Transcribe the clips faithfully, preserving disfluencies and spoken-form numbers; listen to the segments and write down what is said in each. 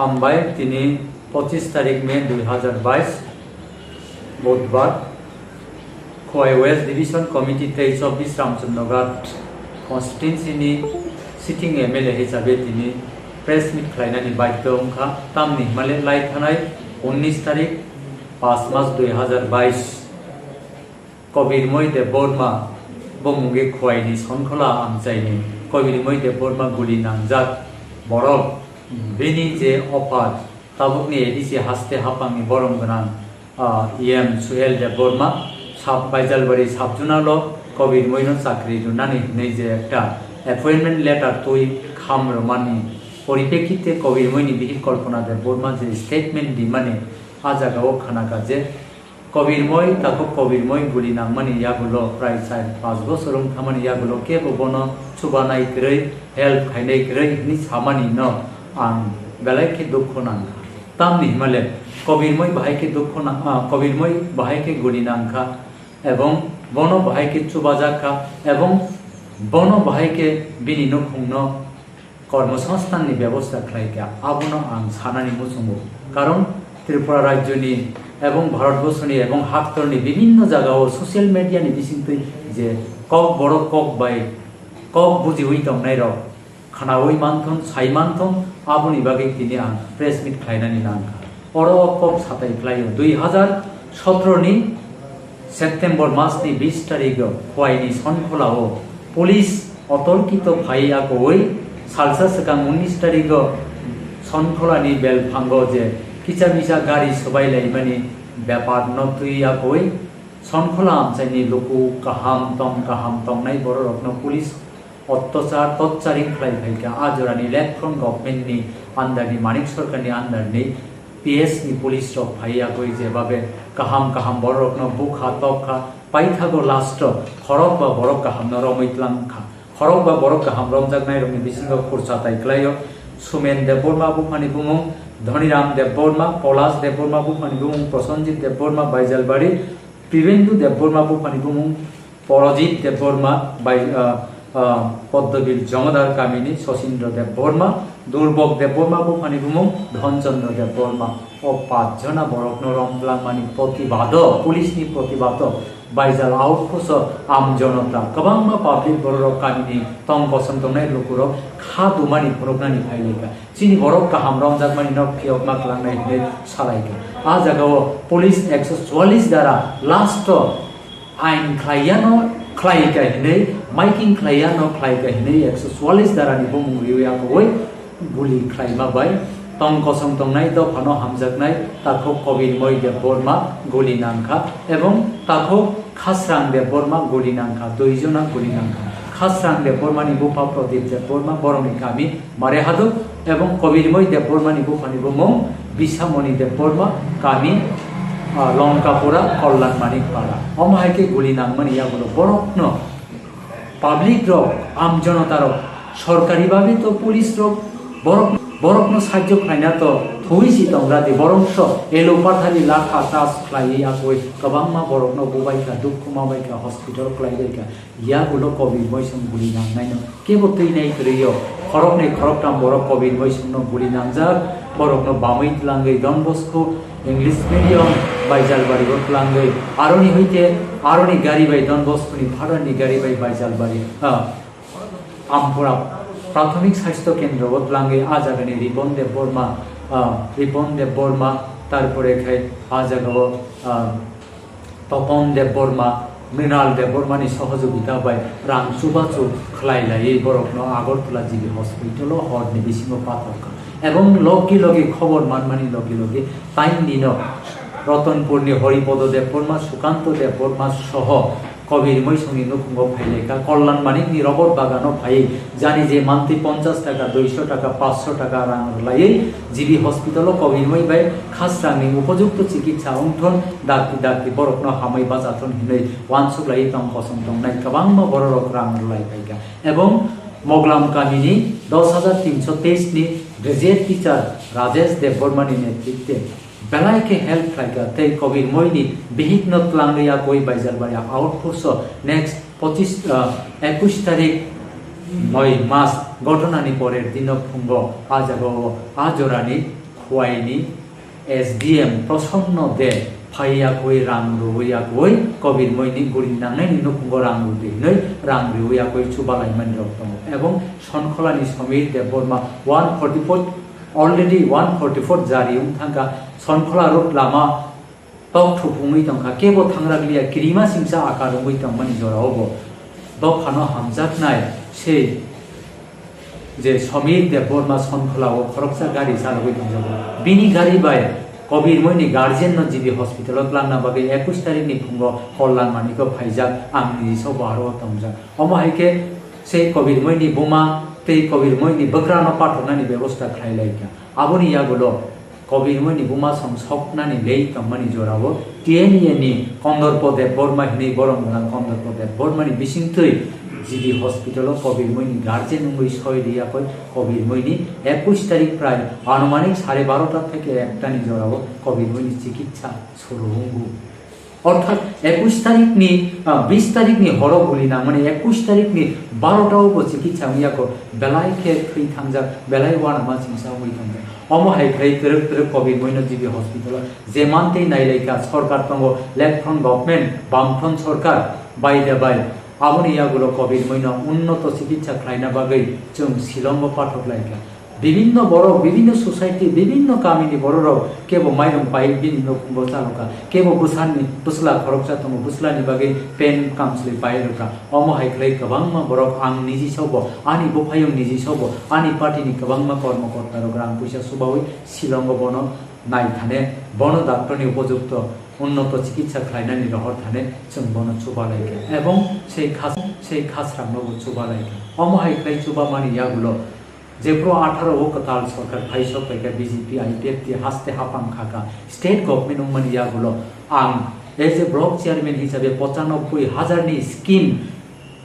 Hambai, tini pochis tarik May dui hazar bais, Budhbar, Khowai West Division Committee tei chobbish Ramchandra Ghat constituency ni sitting M L A hisabe tini press meet khlainani baidhyo wngkha, tamni hwnmale lai thanai unnish tarik, pas mas dui hazar bais. Kobirmoi Debbarma, bo mungwi Khowai ni Sonkhola amchaini Kobirmoi Debbarma guli nangjak borok, bini je opar, tabukni A D C haste haphangni borom gwnang, ah, E M Suhel Debbarma, sub Baijalbari sub zonal o Kobirmoi no chakri rwnani hinwi je ekta appointment letter twi kham rwmani poripekkhitte Kobirmoi ni bihik Kalpana Debbarma je statement rimani, ah jaga o khwnakha je, Kobirmoi, takhuk Kobirmoi guli nangmani yagulo prai char pas bosor wng thamani yagulo kebo bono chubanai kwrwi, help khainai kwrwi hwnwi samani no ang belai khe dukhu nangkha. Tamni hwnmale Kobirmoi bahai khe dukhu nang-, ah, Kobirmoi bahai khe guli nangkha, ebong bono bahai khe chubajak kha, ebong bono bahai khe bini nukhungno kormosongsthanni bebosta khlai kha, abono ang sanani muchungo. Karon Tripura rajyoni ebong Bharatborsoni ebong haktorni bibinno jagao social media ni bisingtwi je kok borok kok bai kok bujiwi tongnairok khnaui manthon, sai manthon, aboni bagwi tini ang press meet khlainani nangkha. Oro o kok satai khlaio, dui hazar sotro ni September mas ni bis tarik o Khowai ni Sonkhola o police otorkito phai yakoui salsa swkang unnish tarik o Sonkhola ni belphango je kisa misa gari swbai laimani bepar no twi yakoui Sonkhola amchaini luku kaham tong kaham tongnai bororokno police Ottachar, totcharing khlai phaikha. A jorani left front government ni under ni Manik Sarkar ni under ni P S ni police rok phai yagwi jebabe kaham kaham borok no bukha tokha, paithago last o khorok ba borok kaham no romwi tlangkha. Khorok ba borok kaham romjaknai rokni bisingo khursa tai klaio Sumen Debbarma buphani bumung, Dhoniram Debbarma, Polash Debbarma buphani bumung, Prosenjit Debbarma, Baijalbari, Pribendu Debbarma buphani bumung, Porojit Debbarma, bai, ah, ah, Poddobil Jomadar kamini Sosindro Debbarma, Durbok Debbarma buphani bumung Dhonchandra Debbarma. O pach jona borokno romtlangmani protibado, police ni protibado, Baijal outpost o amjonota kwbangma public bororok kamini tong kosong tongnai lukurok kha dumani phunuknani phailaikha. Chini borok kaham romjakmani no phiyokma klangnai hinwi salaikha. A jagao police ekso chuallis dara last o ain khlaiyano khlaika hinwi, maiking khlaiyano khlaika hinwi ekso chuallis dara ni bumung riwi akhogwi guli khlaima bai tong kosong tongnai dophano hamjaknai takhuk Kobirmoi Debbarma guli nangkha ebong takhuk Khasrang Debbarma guli nangkha, dui jona guli nangkha. Khasrang Debbarma ni bupha Pradip Debbarma, borokni kami Marehaduk, ebong Kobirmoi Debbarma ni bupha ni bumung Bisamoni Debbarma, kami, ah, Longkapura, Kollan Manik Para. Omo hai khe guli nangmani yagulo borokno public rok, am jonota rok, sorkari bhabe to police rok, borok, borokno sahajyo khlaina to thwi si tongra di, borok so elo pathari lakha tas khlaiwi akhogwi kwbangma borokno bubaikha, dukhu mabaikha, hospital khlaibaikha, yagulo Kobirmoi song guli nangnaino kebo twi nai kwrwi o, khoroknwi khoroktham borok Kobirmoi songno guli nangjak, borokno bamwi tlangwi Don Bosco English medium Baijalbari o tlangwi, aroni hoite aroni gari bai Don Bosco ni father ni gari bai Baijalbari, ah, Ampura Prathomik Sasthyo Kendro o tlangwi a jagani Ripon Debbarma, ah, Ripon Debbarma, tarpore khai a jagao, ah, Topon Debbarma, Mrinal Debbarma ni sohojogita bai rang chubachu khlai laiwi borokno Agartala G B hospital o hor ni bisingo pathor kha. Ebong logi logi khobor manmani logi logi taini no Ratanpur ni Haripada Debbarma, Sukanta Debbarma soho Kobirmoi songni nukhungo phailaikha. Kollan Manik ni robor bagano phaiwi jani je mantwi ponchash taka, duisho taka, panchsho taka rang rwlaiwi G B hospital o Kobirmoi bai Khasrang ni upojukto chikitsa wngthon, dakti dakti borokno hamwi bachathon hinwi uansuk laiwi tong kosong tongnai kwbangma bororok rang rwlai phaikha. Ebong Moglam kamini dos hajar tinsho teis ni graduate teacher Rajesh Debbarma ni netritwe belai khe help khlaikha tei Kobirmoi ni bihik no tlangwi yakwi Baijalbari outpost o next pochis, ah, ekush tarik noi mas ghotona ni porer dino phungo a jagao a jorani Waini S D M Prosanno De phaiya koi rang rwya koi Kobirmoini guri nangnaini nukhungo rang rwdi hinwi rang rwya koi chubalaimani rok tongo. Ebong Sonkholani Somir Debbarma one forty four, already one forty four jari wng thangkha. Sonkhola road lama tok thupungwi tongkha, kebo thangraglia, kirima singsa akar wngwi tongmani jorao bo dophano hamjaknai se je Somir Debbarma Sonkholao khoroksa gari chalogwi tongjago. Bini gari bai Kobirmoini guardian no G B hospital o twlangna bagwi ekush tarikh ni phungo Kollan Manik o phaijak, ang niji sabo aro o tongjak. Omo hai khe se Kobirmoini buma tei Kobirmoini bwkrano pathornani bebosta khlai lai kha. Aboni yagulo Kobirmoini buma song soknani lei tongmani jorao T N E ni Kondorpo Debbarma hinwi borom gwnang Kondorpo Debbarmani bisingtwi G B hospital o Kobirmoini guardian wngwi soi riyakoi Kobirmoini ekush tarikh prai anumanik sare barota theke ekta ni jorao Kobirmoini chikitsa suru wngo. Orthat ekush tarikhni, ah, bis tarikhni horo guli nangmani ekush tarikhni barota o bo chikitsa wngya kho, belai khe thwi thangjak, belai uanama singsa wngwi thangjak. Omo hai khlai twrwk twrwk Kobirmoino G B hospital o je mantwi nailaikha, sorkar tongo, left front government, bamfront sorkar, bai de bai. Aboni yagulo Kobirmoino unnoto chikitsa khlaina bagwi chwng Shillongo pathok laikha. Bibinno borok, bibinno society, bibinno kamini bororok kebo mairung pai bini nukhungo chalokha, kebo bwsani bwsla khoroksa tongo, bwslani bagwi pen kamchwlwi pairokha. Omo hai khlai kwbangma borok, ang niji sobo, ani buphayung niji sobo, ani party ni kwbangma kormo kortarok rang puisa subaui Shillongo bono nai thane, bono doctor ni upojukto unnoto chikitsa khlainani rohor thane chwng bono chuba laikha, ebong sei khas-, sei khasrangno bo chuba laikha. Omo hai khlai chuba mani yagulo Jephru atharo o kwtal sorkar phaisok paikha B J P I P F T haste hapang khakha, state government wngmani yagulo ang as a block chairman hisabe pochanoboi hajar ni scheme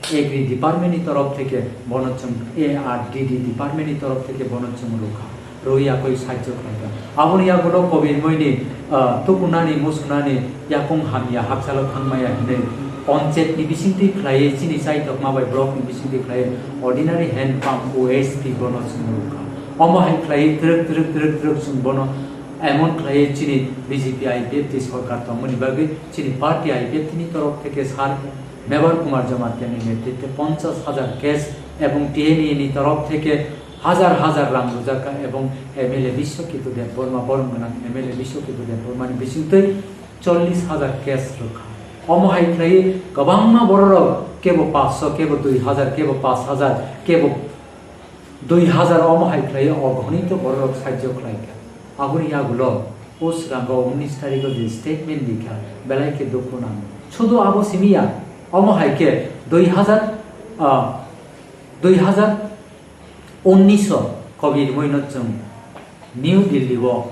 agri department ni torof theke bono chwng, A R D D department ni torof theke bono chwng rwkha, rwi yakoi sahajyo khlaikha. Aboni yagulo Kobirmoini, ah, tukunani musunani yakung hamya hakchalo thangmaya hinwi panchayat ni bisingtwi khlaiwi chini chaitokma bai block ni bisingtwi khlaiwi ordinary hand pump O S P bono chwng rwkha. Omo hai khlaiwi twrwk twrwk twrwk twrwk chwng bono emon khlaiwi chini B J P I P F T sorkar tongmani bagwi chini party I P F T ni torof theke sar Mebar Kumar Jamatia ni netritwe ponchash hajar cash ebong T N E ni torof theke hajar hajar rang rwjakha ebong M L A Biswaketu Debbarma, borom gwnang M L A Biswaketu Debbarma ni bisingtwi chollish hajar cash rwkha. Omo hai khlaiwi kwbangma bororok kebo panchsho, kebo dui hajar, kebo panch hajar, kebo dui hajar, omo hai khlaiwi ogonito bororok sahajyo khlaikha. Aboni yagulo o swkango unnish tarikho je statement rikha, belai khe dukhu nango. Sudu abo simi ya, omo hai khe dui hajar, ah, dui hajar unnish o Kobirmoino chwng New Delhi o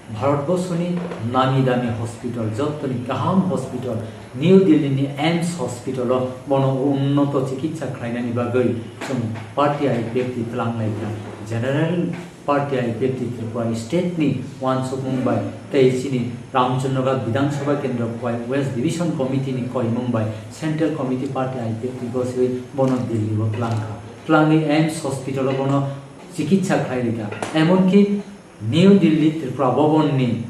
Bharatborsoni nami dami hospital, jottoni kaham hospital, New Delhi ni AIIMS hospital o bono unnoto chikitsa khlainani bagwi chwng party I P F T twlang laikha. General party I P F T Tripura state ni uansukmung bai tei chini Ramchandraghat Bidhan Sabha Kendra Khowai West Division Committee ni koimung bai Central Committee party I P F T gosiwi bono Delhi o twlangkha. Twlangwi AIIMS hospital o bono chikitsa khlai rikha. Emonki New Delhi Tripura Bhavan ni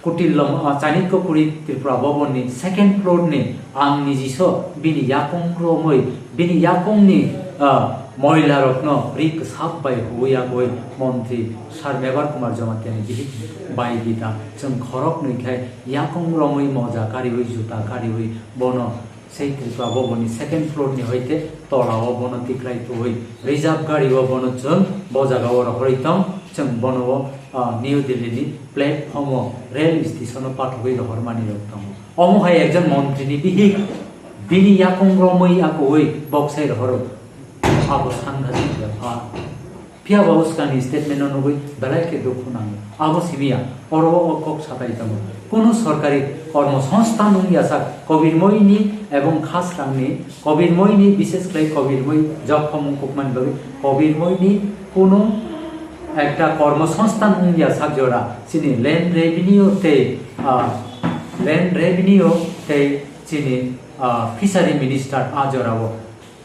kutil lom-, ah, Chanakya Kuri Tripura Bhavan ni second floor ni ang nijiso bini yakung romwi, bini yakung ni, ah, moila rokno ri kwsap bai huwi yagwi montri Sir Mebar Kumar Jamatia ni bihik bai gita chwng khorok nwi khai yakung romwi moja kariwi juta kariwi bono Sei Tripura Bhavan ni second floor ni hoite tola o bono tikhlai tuwi reserve gari o bono chwng bo jaga o rohorwi tong, chwng bono o, ah, New Delhi ni platform o rail station o pathogwi rohormani rok tongo. Omo hai ekjon montri ni bihik bini yakung romwi akuwi boksai rohoro. Abo sangha jin bepar. Phiya bo swkangni statement no nugwi belai khe dukhu nango. Abo simi ya, oro o kok satai tongo. Kunu sorkari kormo songsthan wng ya sak Kobirmoini ebong Khasrangni, Kobirmoini, bishes khlai Kobirmoi job khomung kukmani bagwi Kobirmoini kunu ekta kormo songsthan wng ya sak jora chini land revenue tei, ah, land revenue tei chini, ah, fishery minister a jorao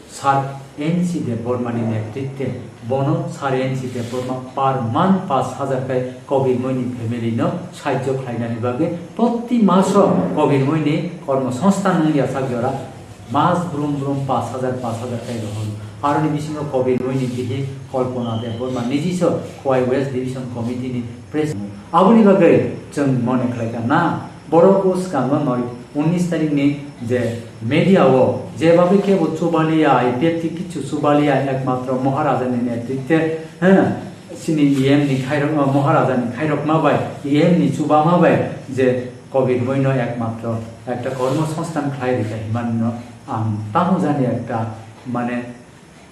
Sir N C Debbarmani netritwe Bono Sariansi Debbarma per month pash hajar khe Kobirmoini family no sahajyo khlainani bagwi proti maso Kobirmoini kormo songsthan wngya sak jora mas brum brum pash hajar, pash hajar khe rohor. Aroni bisingo Kobirmoini bihik Kalpana Debbarma nijiso Khowai West Division Committee ni president. Aboni bagwi chwng mone khlaikha na, borok o swkango noi unnish tarikh ni je media o je bagwi kebo chubaliya, I P F T kichu chubaliya, ekmatro Maharaja ni netritwe, ha, chini E M ni khairok, Maharaja ni khairokma bai, E M ni chubama bai je Kobirmoino ekmatro ekta kormo songsthan khlai rikha himani no ang tamo jani ekta mane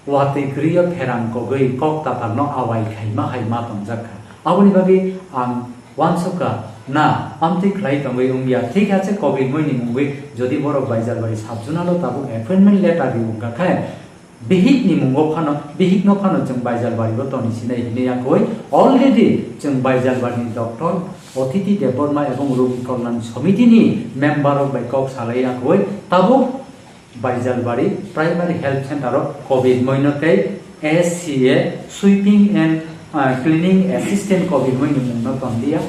watwi kwrwi o pherang kogwi kok tatal no awai khaima hai ma tongjak kha. Aboni bagwi ang uansukha na amtwi khlai tongwi wngya. Thik hakhe Kobirmoini mungwi jodi borok Baijalbari sub-zonal o tabuk appointment letter ri wngkha khe bihik ni mungo phano, bihik no phano chwng Baijalbari o toni sinai hinwi yakwi already chwng Baijalbari ni doctor Otiti Debbarma ebong Rogi Kalyan Somiti ni member rok bai kok salai yakwi tabuk Baijalbari Primary Health Center o Kobirmoino tei S C A Sweeping and, ah, Cleaning Assistant Kobirmoini mungno tonliya.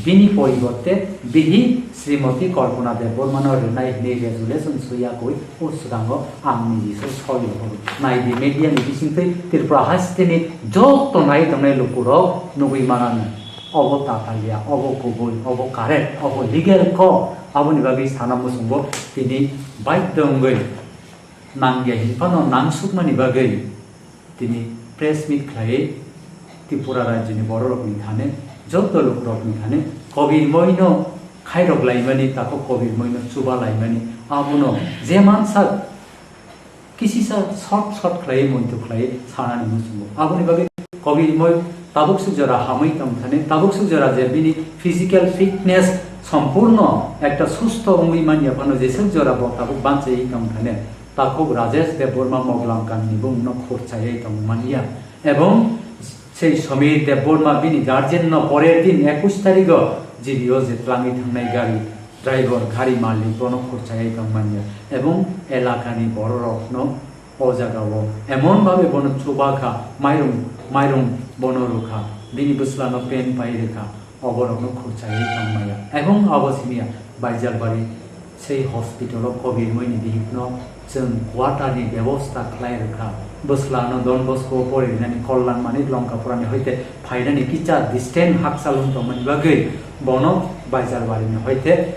Bini poriborte bihi Srimoti Kalpana Debbarmano rwnai hwnwi resolution swi yakwi o swkango ang niji se soi horo. Naidi media ni bisingtwi Tripura hasteni joto nai tongnai lukurok nugwi manano. Obo tatalya, obo kubui, obo correct, obo legal ko. Aboni bagwi sana muchungo tini baidhyo wngwi nangya hinphano nangsukmani bagwi tini press meet khlaiwi Tripura rajyoni bororokni thani, joto lukurokni thani Kobirmoino khairok laimani, tako Kobirmoino chuba laimani, abono je mansak kisisa short short khlaiwi, monto khlaiwi sanani muchungo. Aboni bagwi Kobirmoi tabuk suk jora hamwi tong thani, tabuk suk jora je bini physical fitness sompurno ekta susto wngwi manya phano jeswk jora bo tabuk banchaiwi tong thani, takhuk Rajesh Debbarma Moglam Kanni bumungno khurchaiwi tong manya. Ebong sei Samir Debbarma bini guardian no porer din ekush tarigo G B o je twlangwi thangnai gari driver, gari malik bono khurchaiwi tong manya. Ebong elakani bororokno o jagao emon bhabe bono chuba kha, mairung, mairung bono rwkha, bini bwslano pen pai rwkha, oborokno khurchaiwi tongmaya. Ebong abo simiya Baijalbari sei hospital o Kobirmoini bihikno chwng quarter ni bebosta khlai rwkha. Bwslano Don Bosco o poririnani Kollan Manik Longkapurani hoite phainani kicha distance hakchal wng tongmani bagwi bono Baijalbarini hoite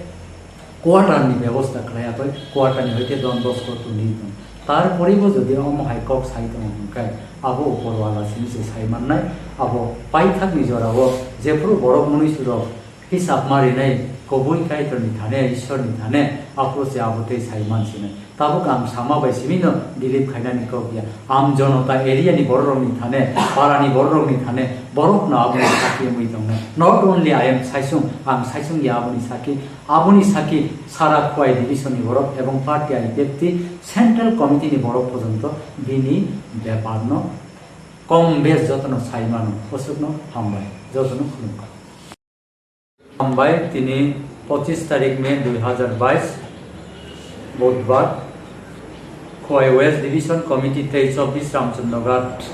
quarter ni bebosta khlai yakwi quarter ni hoite Don Bosco tuni tong. Tarporibo jodi omo hai kok sai tongo hwnkhe abo upor wala simi se sai mannai. Abo paithakni jorao jephuru borok mwnwi surok hisab ma rinai kubui Kaitorni thane, Ishwarni thane, aphuru se abo tei sai mansinai. Tabuk ang sama bai simi no believe khainani kok ya. Am Janata area ni bororokni thane, para ni bororokni thane, borokno aboni sakhi wngwi tongnai. Not only I am Saisung, ang Saisung ya aboni sakhi, Aboni sakhi sara Khowai division ni borok ebong party I P F T central committee ni borok porjonto bini bepar no kom bes jotono sai mano. Bwswkno hambai, jotono khulumkha. Hambai, tini pochis tarik May dui hazar bais, Budhbar. Khowai West Division Committee tei chobbish Ramchandra Ghat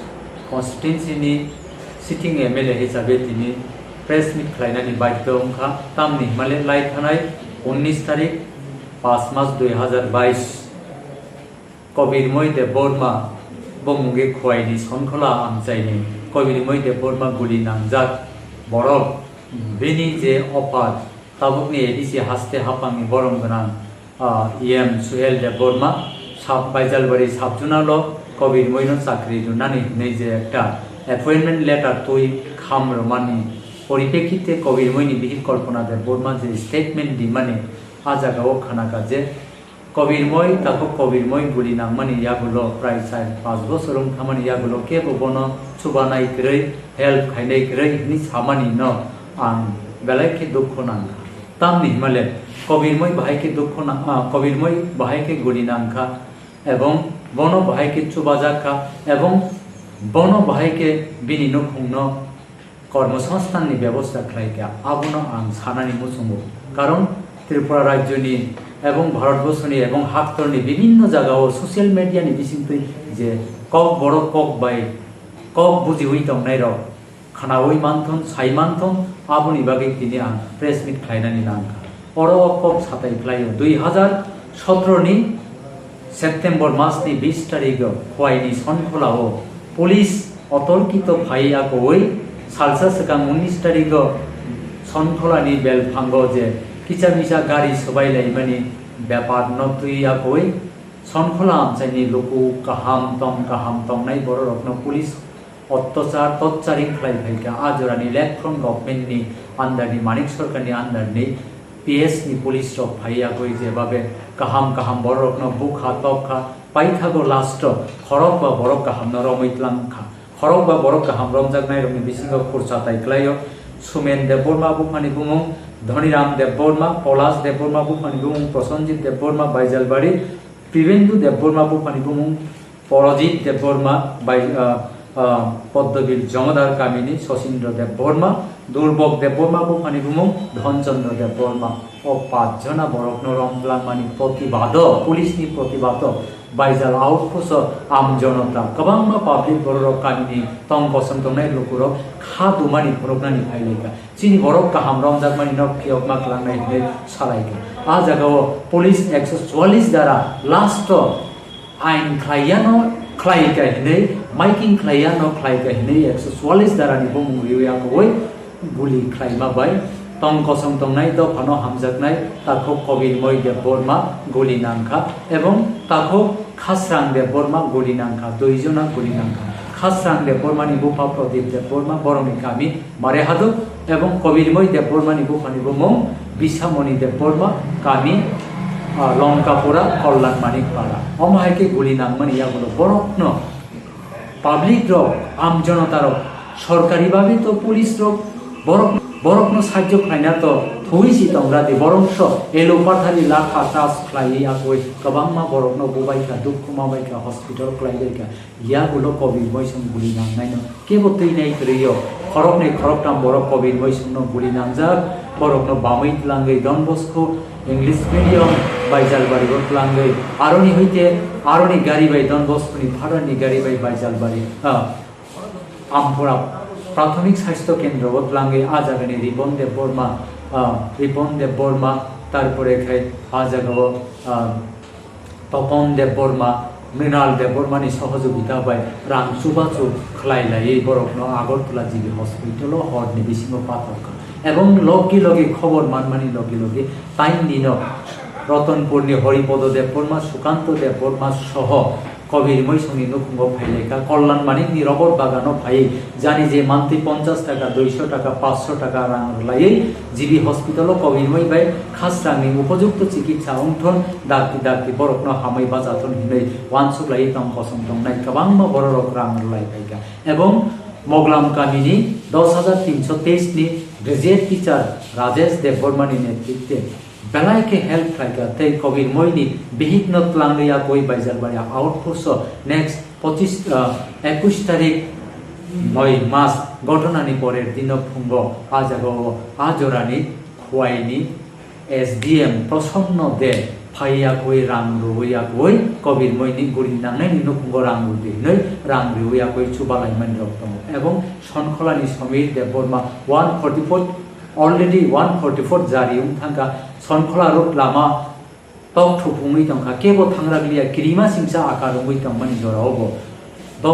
constituency ni sitting M L A hisabe tini press meet khlainani baidhyo wngkha, tamni hwnmale lai thanai unnish tarik, paanch mas dui hazar bais, Kobirmoi Debbarma bumungwi Khowai ni Sonkhola amchaini Kobirmoi Debbarma guli nangjak borok, bini je ophat, tabukni A D C haste haphangni borom gwnang, ah, E M Suhel Debbarma, sub Baijalbari sub-zonal o Kobirmoino chakri rwnani hwnwi je ekta appointment letter twi kham rwmani poripekhite Kobirmoini bihik Kalpana Debbarma je statement rimani, ah jagao khwnakha je Kobirmoi, takhuk Kobirmoi guli nangmani yagulo prai char panch bochor wng thamani yagulo kebo bono chubanai kwrwi, help khainai kwrwi hwnwi samani no ang belai khe dukhu nangkha. Tamni hwnmale Kobirmoi bahai khe dukhu nang-, ah, Kobirmoi bahai khe guli nangkha, ebong bono bahai khe chubajak kha, ebong bono bahai khe bini nukhungno kormosongsthanni bebosta khlai kha, abono ang sanani muchungo. Karon Tripura rajyoni ebong Bharatborsoni ebong haktorni bibinno jagao social mediani bisingtwi je kok borok kok bai kok bujiwi tongnairok khwnawi manthun, sai manthun, aboni bagwi tini ang press meet khlainani nangkha. Oro o kok satai khlaio, dui hazar sotro ni September masni bis tarigo Khwaini Sonkholao police otorkito phai akowi salsa swkang unis tarigo Sonkholani belphango je kisa misa gari swbai laimani bepar no twi akowi Sonkhola amchaini luku kaham tong kaham tongnai bororokno police ottachar totcharing khlai phaikha. A jorani left front government ni under ni Manik Sarkar ni under ni P S ni police rok phai yagwi jebabe kaham kaham bororokno bukha tokha, paithago last o khorok ba borok kaham no romwi tlangkha. Khorok ba borok kaham romjaknai rokni bisingo khursa tai klaio Sumen Debbarma buphani bumung, Dhoniram Debbarma, Polash Debbarma buphani bumung, Prosenjit Debbarma Baijalbari, Pribendu Debbarma buphani bumung, Porojit Debbarma, bai, ah, ah, Poddobil Jomadar kamini Sosindro Debbarma, Durbok Debbarma buphani bumung Dhonchandra Debbarma. O pach jona borokno romlangmani protibado, police ni protibado Baijal outpost o am jonota kwbangma public bororok kamini tong kosong tongnai lukurok kha dumani phunuknani phailaikha. Chini borok kaham romjakmani nok phiyokma klangnai hinwi salaikha. A jagao police ekso chwallis dara last o ain khlaiyano khlaika hinwi, maiking khlaiyano khlaika hinwi ekso chwallis darani bumung riwi akowi guli khlaima bai tong kosong tongnai dophano hamjaknai takhuk Kobirmoi Debbarma guli nangkha ebong takhuk Khasrang Debbarma guli nangkha, dui jona guli nangkha. Khasrang Debbarmani bupha Pradip Debbarma borokni kami Marehaduk ebong Kobirmoi Debbarmani buphani bumung Bisamoni Debbarma, kami, ah, Longkapura, Kollan Manik Para. Omo hai khe guli nangmani yagulo borokno public rok, am jonota rok, sorkari babe to police rok, borok, borokno sajjo khlaina to thwi si tongra di, borok so elo pathari lakha tas khlaiwi akwui kwbangma borokno bubaikha, dukhu mabaikha, hospital khlaibaikha. Yagulo Kobirmoi song guli nangnaino kebo twi nai kwrwi o. Khoroknwi khoroktham borok Kobirmoi songno guli nangjak, borokno bamwi tlangwi Don Bosco English Medium Baijalbari o tlangwi aroni hoite aroni gari bai Don Bosco ni father ni gari bai Baijalbari, ah, Ampura Prathomik Sasthya Kendro o tlangwi a jagani Ripon Debbarma, ah, Ripon Debbarma, tarpore khai a jagao, ah, Topon Debbarma, Mrinal Debbarmani sohojogita bai rang chubachu khlai laiwi borokno Agartala G B hospital-o horni bisingo pathorkha. Ebong logi logi khobor manmani logi logi taindino Rotonpurni Horipodo Debbarma, Sukanto Debbarma soho Kobirmoi songni nukhungo phailaikha. Kollan Manikni robor bagano phaiwi jani je mantwi ponchash taka, duisho taka, panchsho taka rang rwlaiwi G B hospital-o Kobirmoi bai khasrangni upojukto chikitsa wngthon dakti dakti borokno hamwi bachathon hinwi uansuk laiwi tong kosong tongnai kwbangma bororok rang rwlai phaikha. Ebong Moglam kamini dos hajar tinsho teis ni graduate teacher Rajesh Debbarmani netritwe belai khe help khlaikha tei Kobirmoini bihikno tlangwi yakwi Baijalbari outpost-o next pochis, ah, ekush tarik noi mas gothanani porer dino phungo a jagao a jorani Khwaini S D M Prosanno De phai yakwi rang rwwi yakwi Kobirmoini guli nangnaini nukhungo rang rwdi hinwi rang rwwi yakwi chubalaimani rok tongo. Ebong Sonkholani Somir Debbarma one forty four, already one forty four jari wng thangkha. Sonkhola road lama tok thupungwi tongkha, kebo thangrakliya, kirima singsa akar wngwi tongmani jorao bo